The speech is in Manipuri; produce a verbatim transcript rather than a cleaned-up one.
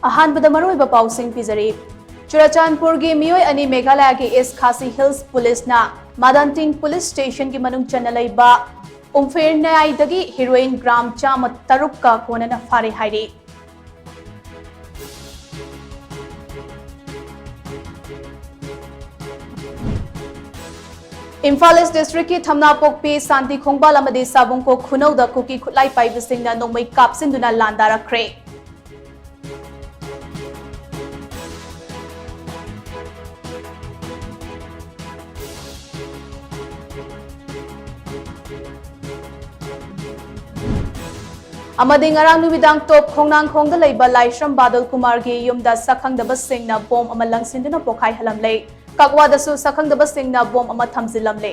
ꯑꯍꯥꯟꯕꯗ ꯃꯔꯨꯑꯣꯏꯕ ꯄꯥꯎꯁꯤꯡ ꯄꯤꯖꯔꯤ꯫ ꯆꯨꯔꯆꯥꯟꯄꯨꯔꯒꯤ ꯃꯤꯑꯣꯏ ꯑꯅꯤ ꯃꯦꯘꯥꯂꯌꯒꯤ ꯏꯁ ꯈꯥꯁꯤ ꯍꯤꯜꯁ ꯄꯨꯂꯤꯁꯅ ꯃꯥꯗꯟꯇꯤꯡ ꯄꯨꯂꯤꯁ ꯁ꯭ꯇꯦꯁꯟꯒꯤ ꯃꯅꯨꯡ ꯆꯟꯅ ꯂꯩꯕ ꯎꯝꯐꯦꯔꯅꯥꯏꯗꯒꯤ ꯍꯤꯔꯣꯏꯟ ꯒ꯭ꯔꯥꯝ ꯆꯥꯝꯃ ꯇꯔꯨꯛꯀ ꯀꯣꯟꯅꯅ ꯐꯥꯔꯦ ꯍꯥꯏꯔꯤ꯫ ꯏꯝꯐꯥꯜ ꯏꯁ ꯗꯤꯁꯇ꯭ꯔꯤꯛꯀꯤ ꯊꯝꯅꯥꯄꯣꯛꯄꯤ, ꯁꯥꯟꯇꯤ ꯈꯣꯡꯕꯥꯜ ꯑꯃꯗꯤ ꯁꯥꯕꯨꯡꯈꯣꯛ ꯈꯨꯅꯧꯗ ꯀꯨꯀꯤ ꯈꯨꯠꯂꯥꯏ ꯄꯥꯏꯕꯁꯤꯡꯅ ꯅꯣꯡꯃꯩ ꯀꯥꯞꯁꯤꯟꯗꯨꯅ ꯂꯥꯟꯗꯥꯔꯛꯈ꯭ꯔꯦ꯫ ꯑꯃꯗꯤ ꯉꯔꯥꯡ ꯅꯨꯃꯤꯗꯥꯡ ꯇꯣꯞ ꯈꯣꯡꯅꯥꯡꯈꯣꯡꯗ ꯂꯩꯕ ꯂꯥꯏꯁ꯭ꯔꯝ ꯕꯥꯗꯜ ꯀꯨꯃꯥꯔꯒꯤ ꯌꯨꯝꯗ ꯁꯛꯈꯪꯗꯕꯁꯤꯡꯅ ꯕꯣꯝ ꯑꯃ ꯂꯪꯁꯤꯟꯗꯨꯅ ꯄꯣꯈꯥꯏꯍꯜꯂꯝꯂꯦ꯫ ꯀꯛꯋꯥꯗꯁꯨ ꯁꯛꯈꯪꯗꯕꯁꯤꯡꯅ ꯕꯣꯝ ꯑꯃ ꯊꯝꯖꯤꯜꯂꯝꯂꯦ꯫